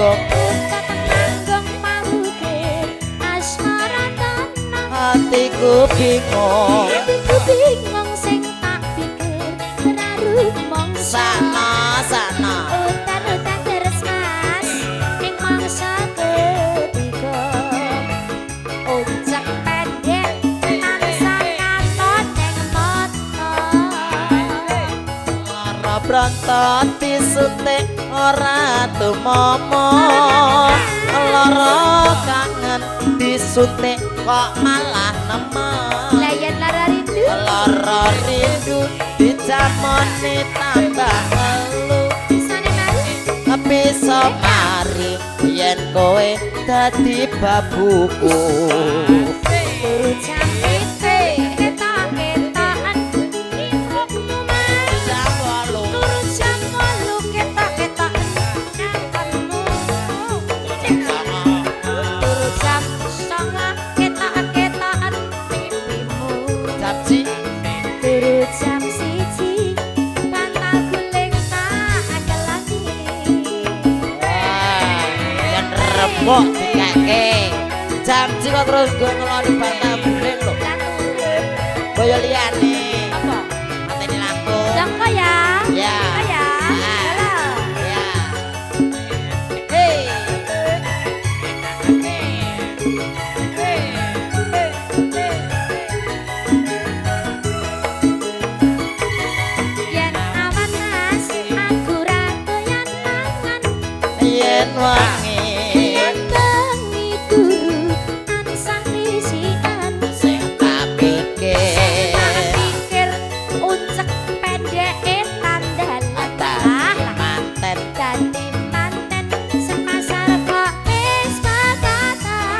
Temanggung. Kutha Temanggung mawukir asmara tana. Hatiku bingung. Hatiku bingung sing tak pikir ra rumangsa. Sakno sakno. Utan-utan terus Mas ning mangsa ketiga. Ucek pendek tansah katon ning mata. Lara bronto disuntik ora tumomo. Lara kangen disuntik kok malah nemen. Lah yen lara rindu, Lara rindu dicamoni tambah ngelu. Bisane mari. Bisa mari yen kowe dadi babuku. Turu jam 7 ketok-ketokan irungmu Mas. Jam 8. Turu jam 8 ketok-ketokan nyaponmu. Turu jam 9 ketok-ketokan pipimu. Jam ji. Turu jam 1 bantal guling tak keloni. Wah, yen remuk dikeke. Jam ji kok terus gue ngeloni bantal guling lho. Lah turu Kaya liyane. apa? Mateni lampu. Jangka ya. Ya. Jangka ya. Ya. Halo. Ya. Hey. Yen awan Mas, aku ra doyan mangan. Yen wangi Yen bengi turu tansah risikan. Sing tak pikir. Tak pikir uncek pendeke tandalan. Dadi manten. Dadi manten sepasar kok wis pekatan.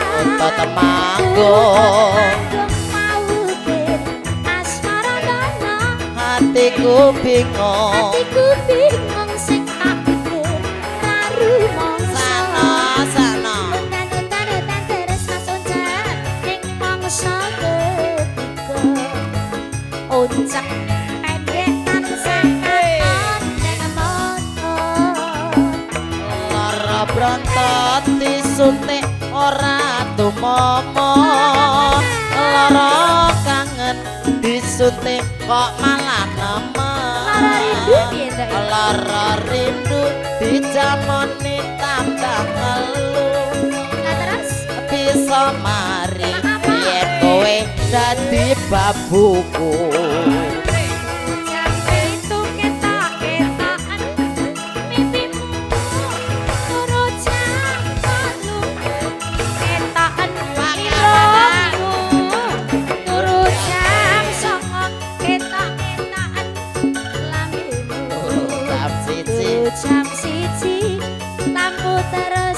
Kutha Temanggung. Temanggung mawukir asmara dana. Hatiku bingung. Hatiku bingung sing tak pikir ra rumangsa. Sakno sakno. Utan utan utan terus Mas uncek ning mangsa ketiga. Uncek pendek tansah katon ning mata. Lara bronto disuntik ora tumomo. Lara kangen disuntik kok malah nemen. Lara rindu piye to? Lara rindu dicamoni tambah ngelu. Lah terus Bisa mari Apa? yen kowe dadi babuku. Jam 7 ketok-ketokan mimpimu. Turu jam 8 ketokan irungmu. Turu jam 9 ketok-ketokan lambemu. Jam 1. Turu jam 1 lampu terus